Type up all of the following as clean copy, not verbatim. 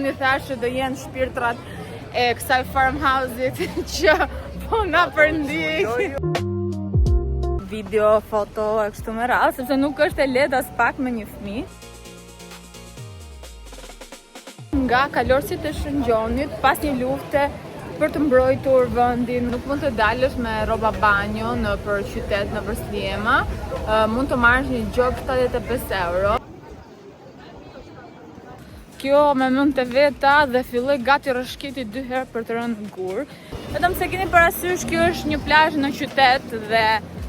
unë i thashë që do jenë shpirtrat e kësaj farmhouse-it që po na përndjek. Video, foto e kështu me radhë, sepse nuk është e lehtë as pak me një fëmijë. Nga kalorësit e Shëngjonit, pas një lufte për të mbrojtur vendin, nuk mund të dalësh me rroba banjo nëpër qytet, nëpër Sliema, mund të marrësh një gjobë 75 euro. Kjo me mend të veta dhe filloi gati rrëshkiti dy herë për të rënë në gur. Vetëm se keni parasysh, kjo është një plazh në qytet dhe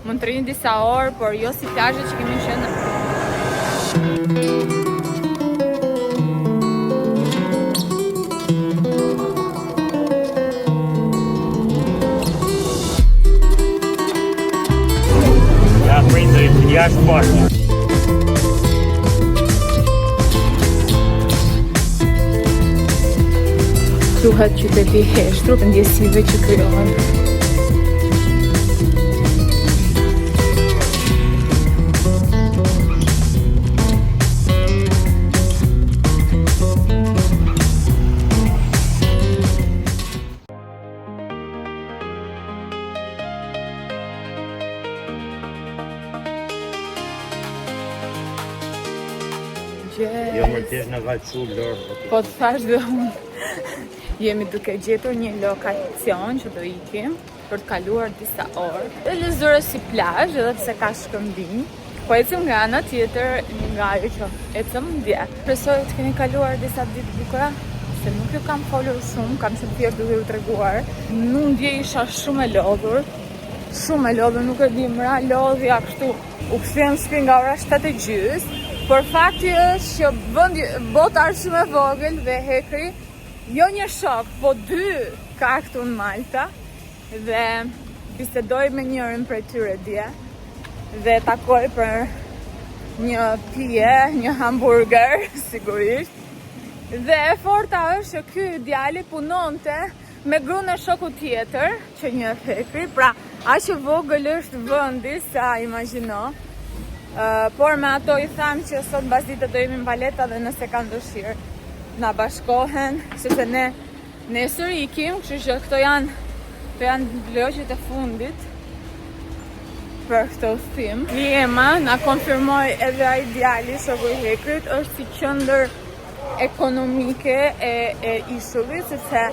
mund të rrini disa orë, por jo si plazhet që kemi qenë. Ja, prindërit, jashtë poshtë. Quhet qyteti i heshtur, ndjesive që krijohen. Jo, më tjesh në ka qu lërë. Po të thash dhe unë. Jemi duke gjetur një lokacion që do ikim për të kaluar disa orë. Dhe lëzore si plazh, edhe pse ka shkëmbinj. Po ecim nga ana tjetër, nga ajo që ecëm dje. Shpresoj të keni kaluar disa ditë bukura, se nuk ju kam folur shumë, kam qenë thjesht duke ju treguar. Nuk dje isha shumë e lodhur, shumë e lodhur, nuk e di, më ra lodhja kështu. U kthyem në shtëpi nga ora 7 e gjys, por fakti është që vendi bota është shumë e vogël dhe Hekri jo një shok, po dy ka këtu në Malta dhe bisedoj me njërin prej tyre dje dhe takoj për një pije, një hamburger, sigurisht. Dhe e forta është që ky djali punonte me gruan e shokut tjetër, që njeh Hekri, pra aq e vogël është vendi sa imagjino. Uh, por me ato i thamë që sot mbasdite do jemi në Valeta dhe nëse kanë dëshirë na bashkohen, sepse ne nesër ikim, kështu që këto janë këto janë vlogjet e fundit për këtë udhëtim. Sliema na konfirmoi edhe ai djali shoku i Hekrit, është si qendër ekonomike e, e ishullit, sepse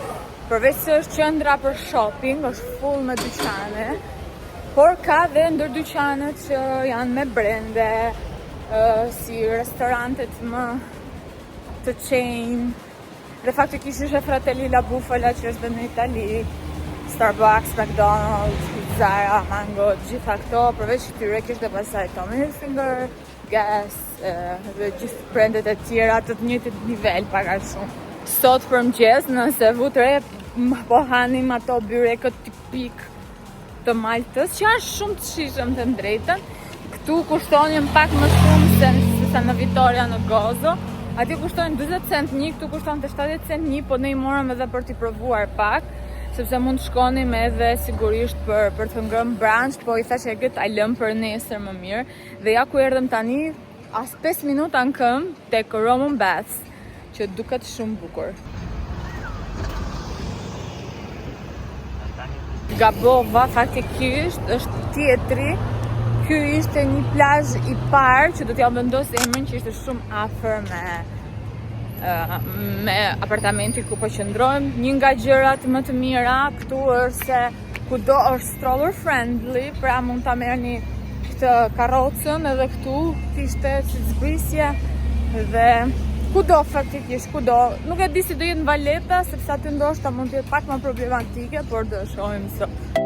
përveç se është qendra për shopping, është full me dyqane, por ka dhe ndër dyqanet që janë me brende, si restorantet më të chain, dhe faktikisht është e Fratelli La Bufala që është dhe në Itali, Starbucks, McDonald's, Zara, Mango, gjitha këto, përveç këtyre kishte pastaj Tommy Hilfiger, Guess dhe gjithë brendet e tjera të të njëjtit nivel pak a shumë. Sot për mëngjes, nëse vutë re, po hanim ato byrekët tipik të Maltës, që janë shumë të shijshëm të drejtën. Këtu kushtonin pak më shumë se, se sa në Vitoria në Gozo. Atje kushtojnë 40 cent një, këtu kushton të 70 cent një, po ne i morëm edhe për t'i provuar pak, sepse mund të shkonim edhe sigurisht për, për të ngrënë brunch, po i thashë e këtë ta lëmë për nesër më mirë. Dhe ja ku erdhëm tani, as 5 minuta në këmbë tek Roman Baths, që duket shumë bukur. Gabova faktikisht është tjetri. Ky ishte një plazh i parë që do t'ja vendos emrin që ishte shumë afër me me apartamentin ku po qëndrojmë. Një nga gjërat më të mira këtu është se kudo është stroller friendly, pra mund ta merrni këtë karrocën edhe këtu, kishte si zbrisje dhe kudo faktikisht, kudo. Nuk e di si do jetë në Valeta, sepse aty ndoshta mund të jetë pak më problematike, por do e shohim sot.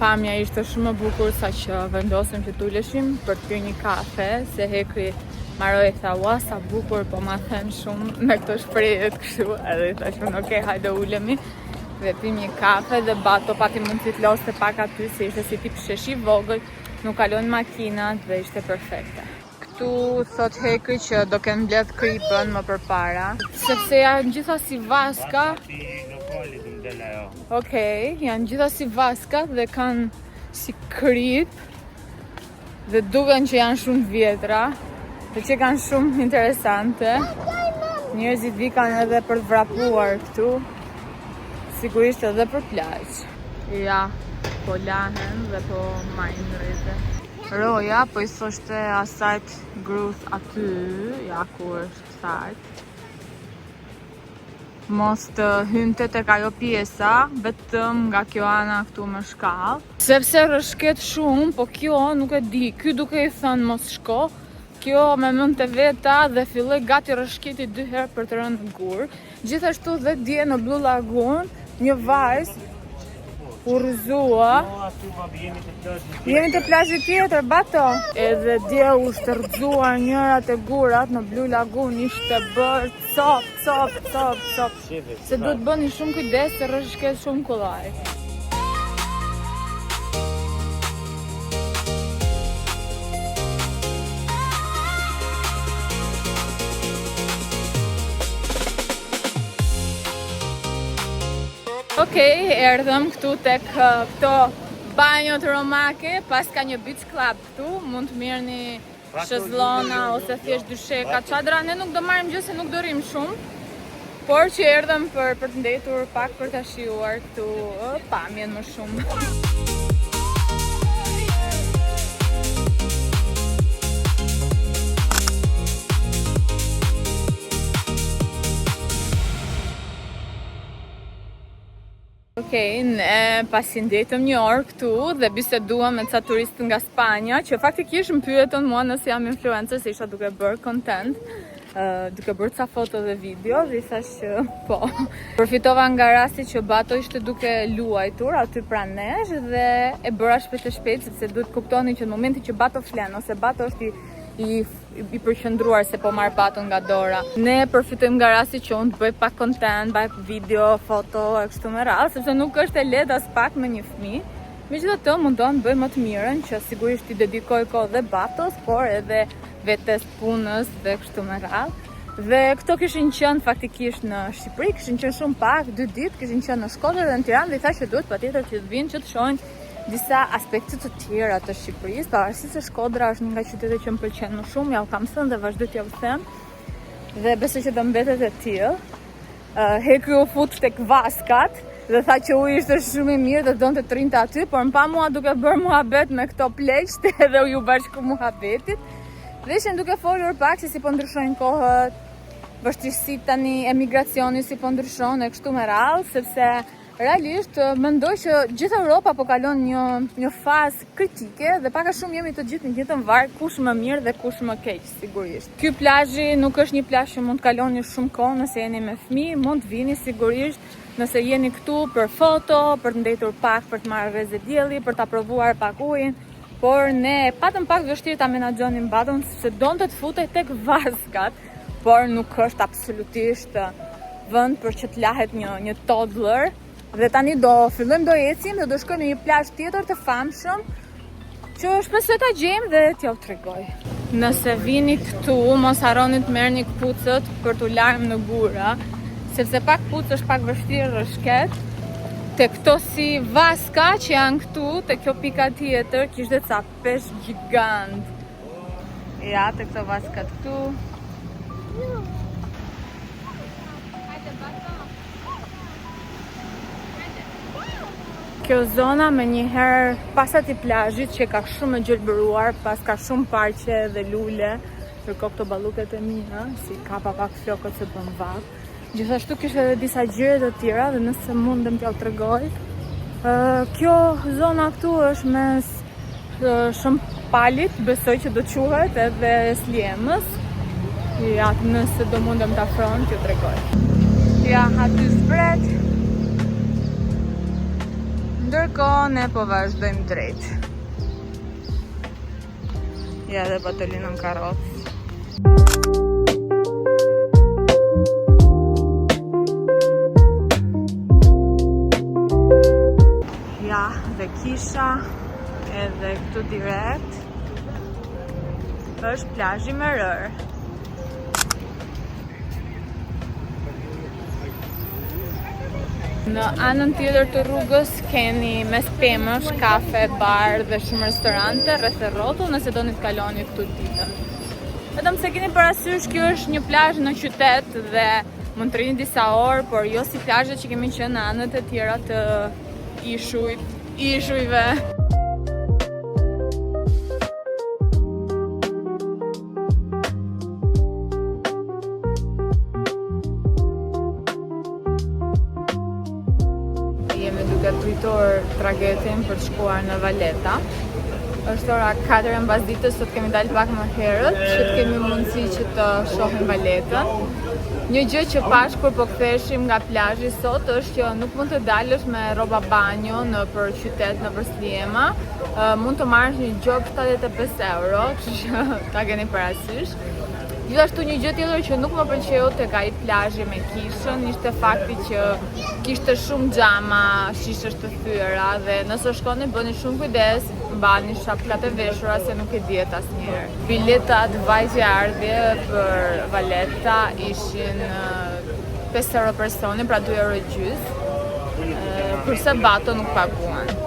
Pamja ishte shumë e bukur sa që vendosëm që të uleshim për të pirë një kafe, se Hekri Maroi tha, ua sa bukur, po ma then shumë me këto shprehjet kështu, edhe i thashë unë, ok, hajde ulemi dhe pim një kafe dhe Bato pati mundësi të lozte pak aty se ishte si tip shesh i vogël, nuk kalon makinat dhe ishte perfekte. Këtu thot Hekri që do kenë mbledh kripën më përpara, sepse janë gjitha si vaska. Okej, janë gjitha si vaska dhe kanë si krip dhe duken që janë shumë vjetra dhe që kanë shumë interesante. Njerëzit vikan edhe për të vrapuar këtu, sigurisht edhe për plazh. Ja, po lahen dhe po majnë rreze. Roja po i thoshte asajt gruas aty, ja ku është sakt. Mos të hynte tek ajo pjesa, vetëm nga kjo ana këtu me shkallë. Sepse rrëshket shumë, po kjo nuk e di, ky duke i thënë mos shko, kjo me mend të veta dhe filloi gati rrëshketi dy herë për të rënë në gur. Gjithashtu dhe dje në Blue Lagoon, një vajzë u rrëzua. Jemi te plazhi tjetër, Bato. Edhe dje u është rrëzuar njëra te gurat në Blue Lagoon, ishte bërë cop, cop, cop, cop. Se duhet bëni shumë kujdes se rrëshket shumë kollaj. Okej, erdhëm këtu tek këto banjot romake, pas ka një beach club këtu, mund të mirrni shezlona ose thjesht dysheka, çadra, ne nuk do marrim gjë se nuk do rrim shumë, por që erdhëm për, për të ndejtur pak për ta shijuar këtu pamjen më shumë. Okej, ne pasi ndejtëm një orë këtu dhe biseduam me ca turistë nga Spanja, që faktikisht më pyetën mua nëse jam influencer, se isha duke bërë content, duke bërë ca foto dhe video, dhe i thash që po. Përfitova nga rasti që Bato ishte duke luajtur aty pranë nesh dhe e bëra shpejt e shpejt, sepse duhet kuptoni që në momentin që Bato flen ose Bato është i i i përqendruar se po marr Baton nga dora. Ne përfitojmë nga rasti që unë të bëj pak content, pak video, foto e kështu me radhë, sepse nuk është e lehtë as pak me një fëmijë. Megjithatë, mundohem të bëj më të mirën që sigurisht i dedikoj kohë dhe Batos, por edhe vetes, punës dhe kështu me radhë. Dhe këto kishin qenë faktikisht në Shqipëri, kishin qenë shumë pak, dy ditë, kishin qenë në Shkodër dhe në Tiranë dhe i thashë që duhet patjetër që të vinë që të shohin disa aspekte të tjera të Shqipërisë, pavarësisht se Shkodra është një nga qytetet që më pëlqen më shumë, ja u kam thënë dhe vazhdoj t'jua them. Dhe besoj që do mbetet e tillë. Uh, Hekri u fut tek vaskat dhe tha që uji ishte shumë i mirë dhe donte të rrinte aty, por më pa mua duke bërë muhabet me këto pleqtë edhe u ju bashku muhabetit. Dhe ishin duke folur pak se si po ndryshojnë kohët, vështirësitë tani emigracioni si po ndryshon e kështu me radhë, sepse Realisht, mendoj që gjithë Europa po kalon një një fazë kritike dhe pak a shumë jemi të gjithë në të njëjtën varkë, kush më mirë dhe kush më keq, sigurisht. Ky plazhi nuk është një plazh që mund të kaloni shumë kohë nëse jeni me fëmijë, mund të vini sigurisht nëse jeni këtu për foto, për të ndejtur pak, për të marrë rreze dielli, për ta provuar pak ujin, por ne patëm pak vështirë ta menaxhonim Baton sepse donte të futej tek vaskat, por nuk është absolutisht vend për që të lahet një një toddler. Dhe tani do fillojmë do ecim dhe do shkojmë në një plazh tjetër të famshëm që shpresoj ta gjejmë dhe t'jua tregoj. Nëse vini këtu, mos harroni të merrni këpucët për t'u larë në gura, sepse pa këpucë është pak vështirë rrëshket. Te këto si vaska që janë këtu, te kjo pika tjetër, kishte ca peshq gjigant. Ja, te këto vaskat këtu. Kjo zona menjëherë pas atij plazhit që ka shumë e gjelbëruar, pas ka shumë parqe dhe lule, ndërkohë këto balluket e mia, si kapa pak flokët se bën vapë. Gjithashtu kishte edhe disa gjëra të tjera dhe nëse mundem t'jua tregoj. Kjo zona këtu është mes Shën Palit, besoj që do quhet edhe Sliemës. Ja, nëse do mundem të afrohem, t'ju tregoj. Ja, aty zbret. Ndërkohë, ne po vazhdojmë drejt. Ja, dhe Batolino në karrocë. direkt është plazhi me rërë. Në anën tjetër të rrugës keni mes pemësh, kafe, bar dhe shumë restorante rreth e rrotull nëse doni të kaloni këtu ditën. Vetëm se keni parasysh kjo është një plazh në qytet dhe mund të rrini disa orë, por jo si plazhet që kemi qenë në anët e tjera të ishujt, ishujve. Jemi duke pritur tragetin për të shkuar në Valeta. Është ora 4 e mbasdites, sot kemi dalë pak më herët, që të kemi mundësi që të shohim Valetën. Një gjë që pash kur po ktheheshim nga plazhi sot është që nuk mund të dalësh me rroba banjo nëpër qytet, nëpër Sliema. Mund të marrësh një gjobë 75 euro, kështu që ta keni parasysh. Gjithashtu një gjë tjetër që nuk më pëlqeu tek ai plazhi me kishën ishte fakti që kishte shumë xhama, shishesh të thyera dhe nëse shkoni bëni shumë kujdes, mbani shapkat e veshura se nuk e dihet asnjëherë. Biletat vajtje ardhje për Valeta ishin 5 euro personi, pra 2 euro gjys, kurse Bato nuk paguan.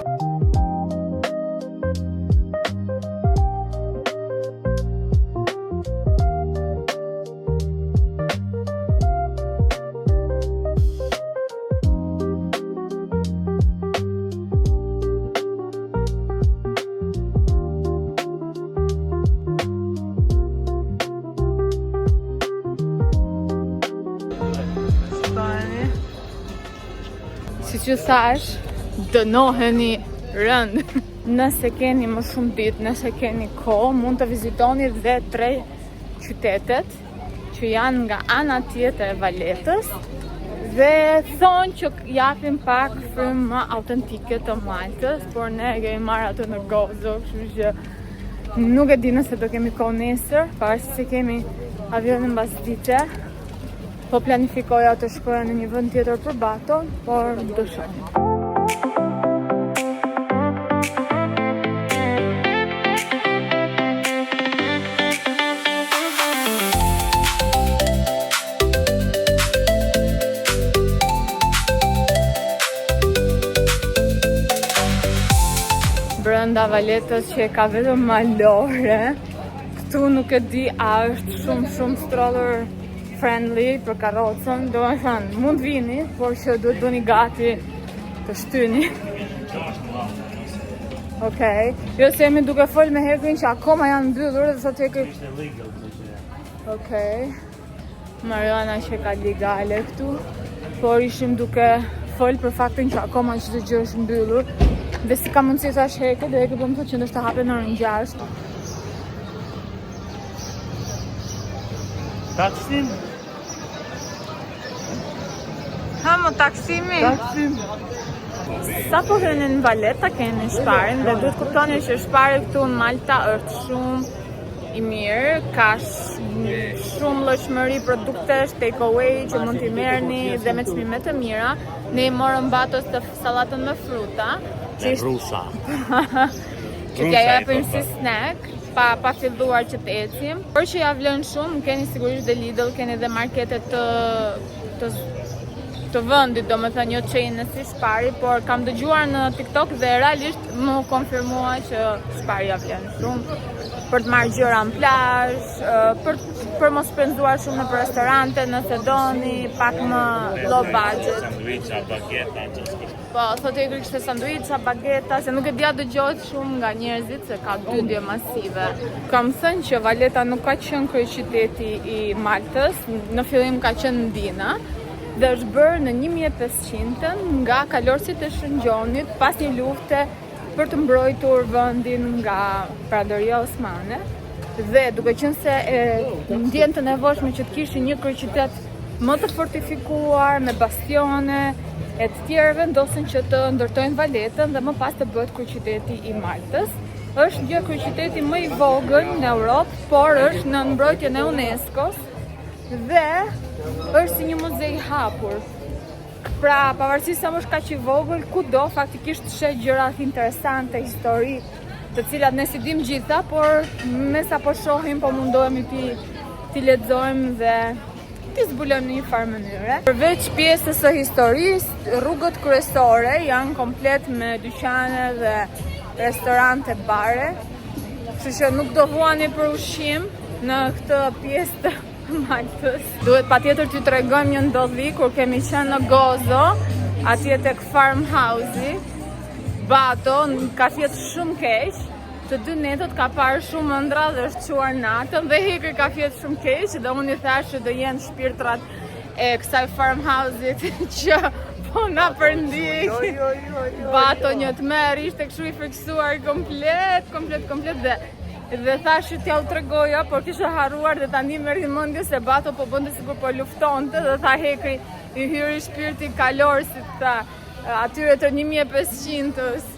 Siç ju thash, dënoheni rënd. Nëse keni më shumë ditë, nëse keni kohë, mund të vizitoni dhe tre qytetet që janë nga ana tjetër e Valetës dhe thonë që japin pak frymë më autentike të Maltës, por ne e kemi marrë atë në Gozo, kështu që nuk e di nëse do kemi kohë nesër, pavarësisht se kemi avionin mbas dite. Po planifikoja të shkoja në një vend tjetër për Baton, por do shohim. Brenda Valetës që e ka vetëm malore, këtu nuk e di a është shumë shumë stroller friendly për karrocën, do me thënë, mund vini, por që duhet bëni gati të shtyni. Okej. Jo se jemi duke fol me Hekrin që akoma janë mbyllur dhe thotë Hekri. Ishte legal, që Okej. Marijuana që ka legale këtu, por ishim duke fol për faktin që akoma çdo gjë është mbyllur. Dhe si ka mundësi thash Hekri, dhe Hekri po më thotë që ndoshta hapen në orën 6. Taksim? Ha më taksimi. Taksim. Sa po hyni në Valeta keni Sparin dhe duhet kuptoni që Spari këtu në Malta është shumë i mirë, ka shumë llojshmëri produktesh, take away që mund t'i merrni dhe me çmime të mira. Ne i morëm Batos të sallatën me fruta, që Me ishte rusa. që t'ja Rusa i japim thotë. si snack, pa, pa filluar që të ecim. Por që ja vlen shumë, keni sigurisht dhe Lidl, keni dhe markete të, të, të vendit, do me thënë jo chain si Spari, por kam dëgjuar në TikTok dhe realisht më konfirmua që Spari ja vlen shumë për të marrë gjëra në plazh, për për mos shpenzuar shumë në restorante nëse doni, pak më low budget. Sandwicha, bageta, që s'kështë. Po, thotë Egri kishte sanduiça, bageta, se nuk e dia dëgjohet shumë nga njerëzit se ka dyndje masive. Kam thënë që Valeta nuk ka qenë kryeqyteti i Maltës, në fillim ka qenë Mdina dhe është bërë në 1500-ën nga kalorësit e Shëngjonit pas një lufte për të mbrojtur vendin nga Perandoria Osmane. Dhe duke qenë se e ndjen të nevojshme që të kishin një kryeqytet më të fortifikuar, me bastione e të tjerë vendosën që të ndërtojnë Valetën dhe më pas të bëhet kryeqyteti i Maltës. Është një kryeqyteti më i vogël në Europë, por është në mbrojtjen e UNESCO-s dhe është si një muze i hapur. Pra, pavarësisht sa më është kaq i vogël, kudo faktikisht sheh gjëra interesante, histori. të cilat ne s'i dim gjitha, por me sa po shohim, po mundohemi t'i t'i lexojmë dhe t'i zbulojmë në një farë mënyre. Përveç pjesës së historisë, rrugët kryesore janë komplet me dyqane dhe restorante bare. Kështu që nuk do vuani për ushqim në këtë pjesë të Maltës. Duhet patjetër t'ju tregojmë një ndodhi kur kemi qenë në Gozo, atje tek farmhouse-i. Bato ka fjetë shumë keq. Të dy netët ka parë shumë ëndra dhe është çuar natën dhe Hekri ka fjetë shumë keq dhe unë i thash që do jenë shpirtrat e kësaj farmhouse-it që po na përndjek. Jo, jo, jo, jo. Bato një tmerr, ishte kështu i frikësuar komplet, komplet, komplet dhe dhe thash që t'ja u tregoja, por kisha harruar dhe tani më erdhi mendja se Bato po bënte sikur po luftonte dhe tha Hekri i hyri shpirti kalorësit tha atyre të 1500-ës.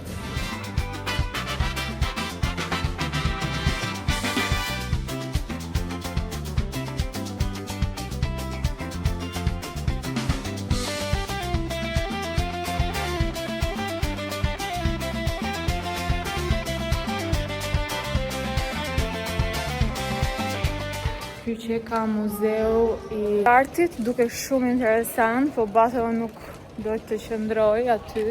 Ky që ka muzeu i artit, duke shumë interesant, po Bato nuk do të qëndroj aty.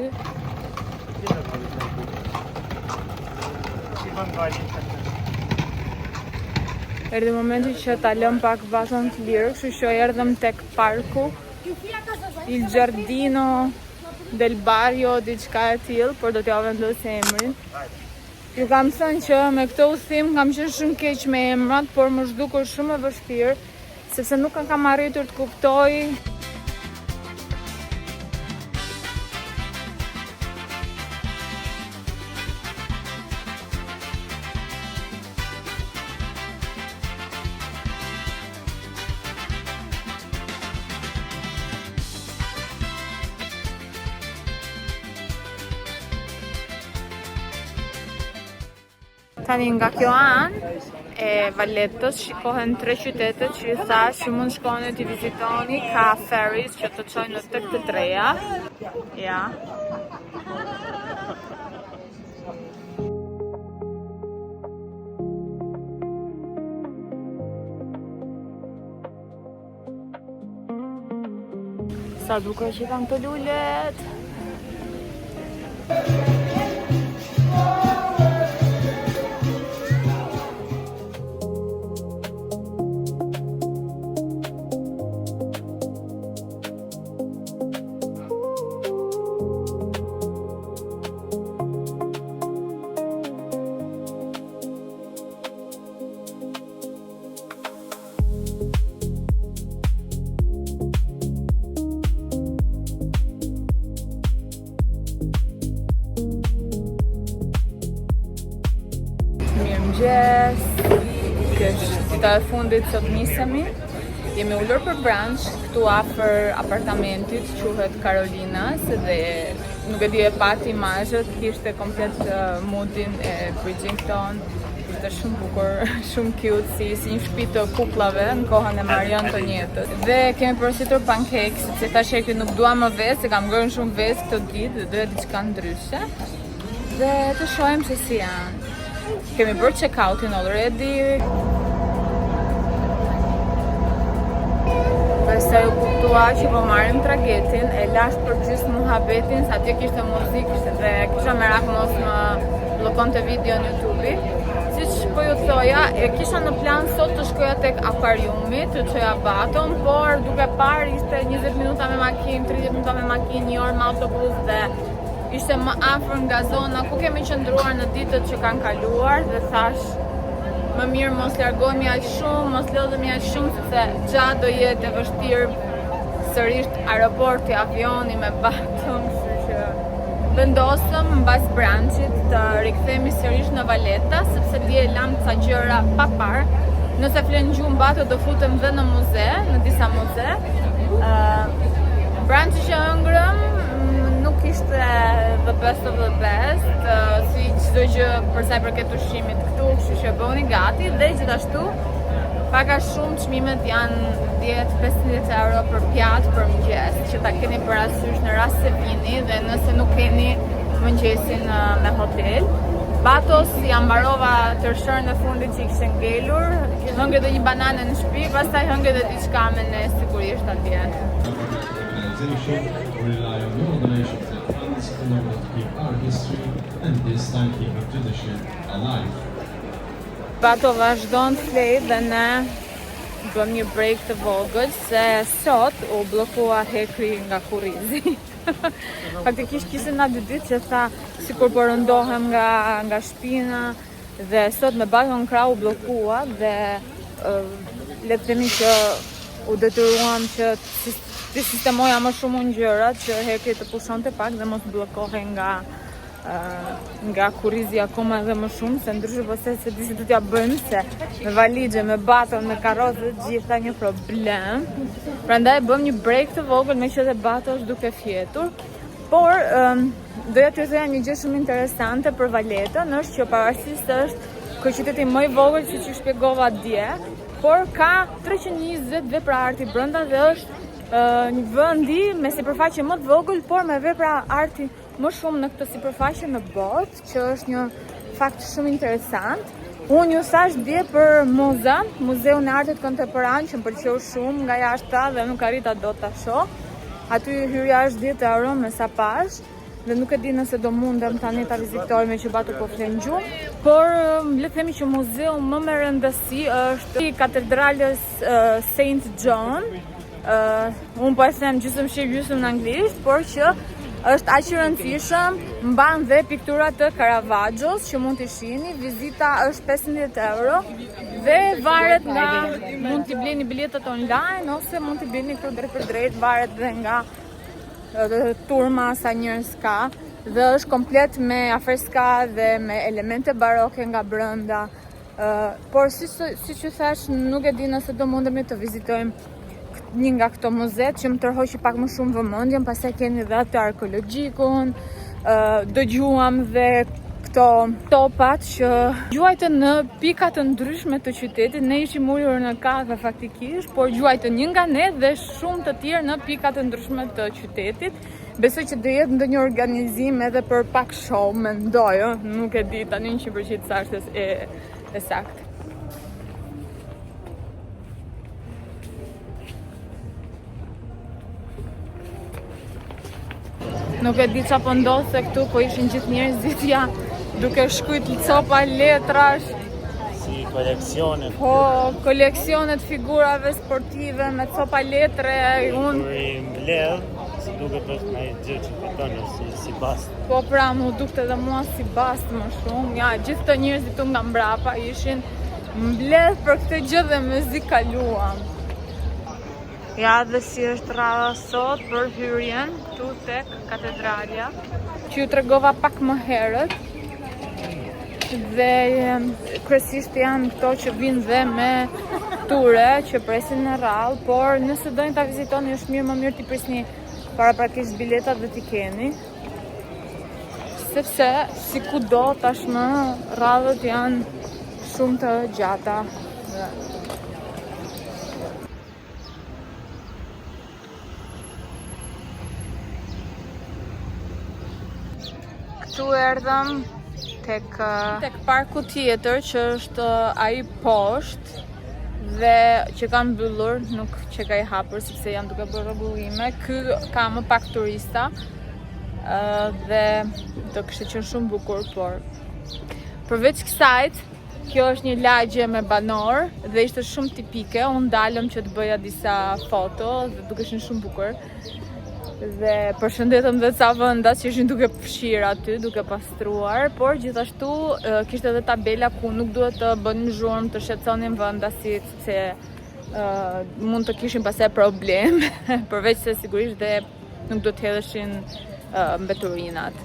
Erdhi momenti që ta lëm pak Baton të lirë, kështu që erdhëm tek parku Il Giardino del Barrio, diçka e tillë, por do t'ja vendos emrin. Ju kam thënë që me këtë udhim kam qenë shumë keq me emrat, por më është dukur shumë e vështirë, sepse nuk kam arritur të kuptoj Tani nga kjo anë e Valetës shikohen tre qytetet që ju thash që mund shkoni t'i vizitoni, ka ferries që të çojnë në tek të treja. Ja. Sa bukur që kanë këto lulet. Mirëmëngjes. Kjo është dita e fundit sot nisemi. Jemi ulur për brunch këtu afër apartamentit, quhet Carolinas dhe nuk e di e pat imazhet, kishte komplet uh, moodin e Bridgington. Ishte shumë bukur, shumë cute, si, si një shtëpi të kuklave në kohën e Marie Antonietës. Dhe kemi porositur pancake, sepse thashë që nuk dua më vezë, se kam ngrënë shumë vezë këto ditë dhe doja diçka ndryshe. Dhe të shohim se si janë. Kemi bërë check-outin already. Besoj u kuptua që po marrim tragetin, e lash për gjysmë muhabetin, sa atje kishte muzikë dhe kisha merak mos më bllokonte video në YouTube. Siç po ju thoja, e kisha në plan sot të shkoja tek akuariumi, të çoja Baton, por duke parë ishte 20 minuta me makinë, 30 minuta me makinë, një orë me autobus dhe ishte më afër nga zona ku kemi qëndruar në ditët që kanë kaluar dhe thash më mirë mos largohemi aq shumë, mos lodhemi aq shumë sepse gja do jetë e vështirë sërisht aeroporti, avioni me Baton, kështu që vendosëm mbas brunchit të rikthehemi sërish në Valeta, sepse dje lam ca gjëra pa parë. Nëse flen gjumë Bato do futem dhe në muze, në disa muze. Uh, brunchi që hëngrëm mm, nuk ishte the best of the best, uh, si çdo gjë për sa i përket ushqimit këtu, kështu që bëhuni gati dhe gjithashtu pak a shumë çmimet janë 10-15 euro për pjatë për mëngjes, që ta keni parasysh në rast se vini dhe nëse nuk keni mëngjesin uh, me hotel. Batos ia mbarova tërshërën e fundit që i kishte ngelur, hëngri dhe një banane në shtëpi, pastaj hëngri dhe diçka me ne sigurisht atje. Organization rely on your donations and funds in order to keep our history and this timekeeping tradition alive. Bato vazhdon të flejë dhe ne bëm një break të vogël se sot u bllokua hekri nga kurrizi. Faktikisht kishte na dy ditë që tha sikur po rëndohem nga nga shpina dhe sot me Baton në krah u bllokua dhe uh, le të themi që u detyruam që të sistemoja më shumë unë gjërat që hekri të pushonte pak dhe mos bllokohej nga nga kurrizi akoma edhe më shumë, se ndryshe pastaj s'e di si do t'ja bëjmë, se me valixhe, me Baton, me karrocë dhe të gjitha një problem. Prandaj bëmë një break të vogël meqë edhe Bato është duke fjetur. Por, um, doja t'ju thoja një gjë shumë interesante për Valetën, është që pavarësisht se është kryeqyteti më i vogël siç ju shpjegova dje, por ka 320 vepra arti brenda dhe është uh, një vendi me sipërfaqe më të vogël, por me vepra arti më shumë në këtë sipërfaqe në botë, që është një fakt shumë interesant. Unë ju thash dje për Moza, Muzeun e Artit Kontemporan, që më pëlqeu shumë nga jashtë dhe nuk arrita dot ta shoh. Aty hyrja është 10 euro me sa pash dhe nuk e di nëse do mundem tani ta vizitoj meqë Bato po flen gjumë, por le të themi që muzeu më me rëndësi është i katedralës uh, Saint John, Uh, unë po e them gjysmë shqip, gjysmë në anglisht, por që është aq i rëndësishëm, mban dhe piktura të Caravaggios që mund t'i shihni, vizita është 15 euro dhe varet nga mund t'i bleni biletat online ose mund t'i bleni këtu drejtpërdrejt, varet dhe nga turma sa njerëz ka dhe është komplet me afreska dhe me elemente baroke nga brenda. Uh, por si siç ju thash, nuk e di nëse do mundemi të vizitojmë një nga këto muzet që më tërhoqi pak më shumë vëmendjen, pastaj keni dhe atë arkeologjikun, uh, dëgjuam dhe këto topat që gjuajtën në pika të ndryshme të qytetit, ne ishim ulur në kafe faktikisht, por gjuajtën një nga ne dhe shumë të tjerë në pika të ndryshme të qytetit. Besoj që do jetë ndonjë organizim edhe për pak show, mendoj, ë, nuk e di tani 100% sa është e, e saktë. Nuk e di ça po ndodhte këtu, po ishin gjithë njerëzit ja duke shkrujt copa letrash. Si koleksionet. Po, koleksionet figurave sportive me copa letre, unë Kur i mbledh, si duket është një gjë që fiton si si bast. Po pra, mu dukte edhe mua si bast më shumë. Ja, gjithë të njerëzit këtu nga mbrapa ishin mbledh për këtë gjë dhe mezi kaluam. Ja dhe si është radha sot për hyrjen këtu tek katedralja, që ju tregova pak më herët. Dhe kryesisht janë këto që vinë dhe me ture që presin në radhë, por nëse doni ta vizitoni është mirë më mirë t'i prisni paraprakisht biletat dhe t'i keni. Sepse si kudo tashmë radhët janë shumë të gjata. Këtu erdhëm tek tek parku tjetër që është ai poshtë dhe që ka mbyllur, nuk që ka i hapur sepse janë duke bërë rregullime. Ky ka më pak turista dhe do kishte qenë shumë bukur, por përveç kësaj, kjo është një lagje me banorë dhe ishte shumë tipike. Unë ndalëm që të bëja disa foto dhe dukeshin shumë bukur. Dhe përshëndetëm dhe ca vendas që ishin duke fshirë aty, duke pastruar, por gjithashtu kishte edhe tabela ku nuk duhet të bënim zhurmë, të shqetësonim vendasit, sepse uh, mund të kishim pastaj problem, përveç se sigurisht dhe nuk duhet të hedheshin uh, mbeturinat.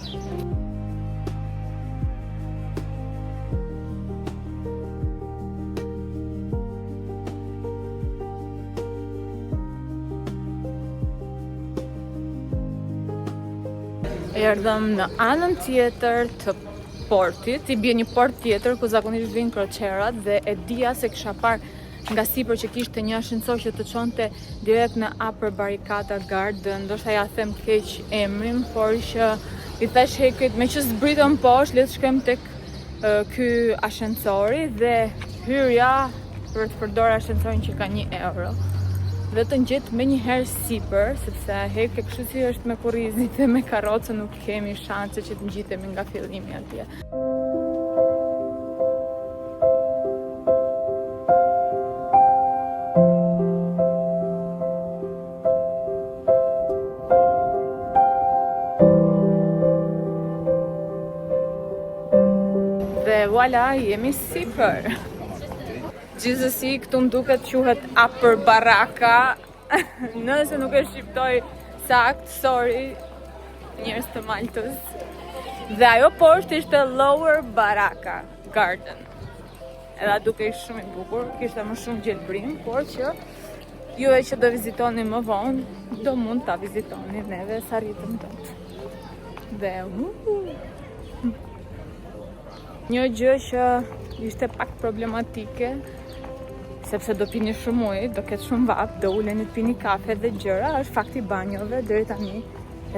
Erdhëm në anën tjetër të portit, i bie një port tjetër ku zakonisht vijnë kroçerat dhe e dija se kisha parë nga sipër që kishte një ashensor që të çonte direkt në Upper Barricada Garden, ndoshta ja them keq emrin, por që i thash Hekrit, meqë zbritëm poshtë, le të shkojmë tek ky ashensori dhe hyrja për të përdorur ashensorin që ka 1 euro. Dhe të ngjet menjëherë sipër, sepse heke kështu si është me kurrizin dhe me karrocën nuk kemi shanse që të ngjitemi nga fillimi atje. Dhe voila, jemi sipër. Gjithsesi, këtu më duket quhet Upper Baraka. Nëse nuk e shqiptoj sakt, sorry, njerëz të Maltës. Dhe ajo poshtë ishte Lower Baraka Garden. Edhe dukej shumë i bukur, kishte më shumë gjelbrim, por që juve që do vizitoni më vonë, do mund ta vizitoni, neve s'arritëm dot. Dhe Një gjë që ishte pak problematike, sepse do pini shumë ujë, do ketë shumë vapë, do uleni të pini kafe dhe gjëra, është fakti i banjove deri tani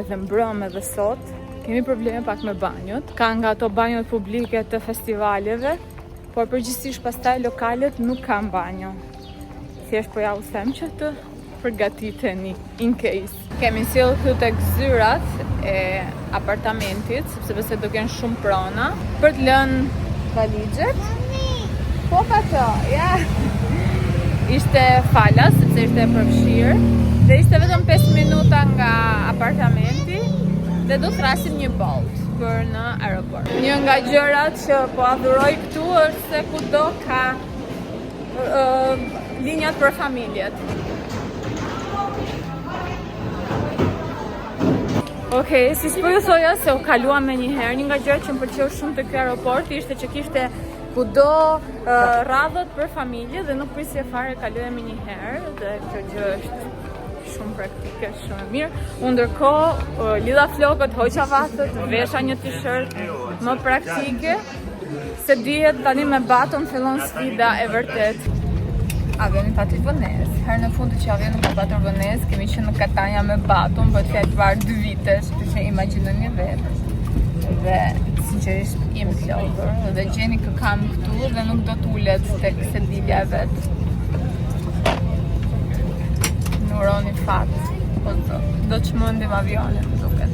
edhe mbrëm edhe sot. Kemi probleme pak me banjot. Ka nga ato banjot publike të festivaleve, por përgjithsisht pastaj lokalet nuk kanë banjo. Thjesht po ja u them që të përgatiteni in case. Kemi sjellë këtu tek zyrat e apartamentit, sepse besoj do kenë shumë prona për të lënë valixhet. Po pa to, ja. Ishte falas, sepse ishte e përfshirë dhe ishte vetëm 5 minuta nga apartamenti dhe do thrasim një Bolt për në aeroport. Një nga gjërat që po adhuroj këtu është se kudo ka linjat për familjet. Okej, okay, si s'po ju thoja se u kalua me njëherë, një nga gjërat që më pëlqeu shumë te ky aeroport ishte që kishte kudo radhët për familje dhe nuk prisje fare kaloje me njëherë dhe kjo gjë është shumë praktike, shumë e mirë. Unë ndërkohë lidha flokët, hoqa vathët, vesha një t-shirt më praktike. Se dihet tani me Baton fillon sfida e vërtet. Avioni pati vonesë. Herën e fundit që avioni ka patur vonesë, kemi qenë në Katania me Baton, bëhet fjalë para dy vitesh, kështu që imagjinoni vetë. Dhe sinqerisht jemi të lodhur dhe gjeni kë kam këtu dhe nuk do të ulet tek sedilja e vet. Në uroni fat. Po do, do të çmendim avionin, më duket.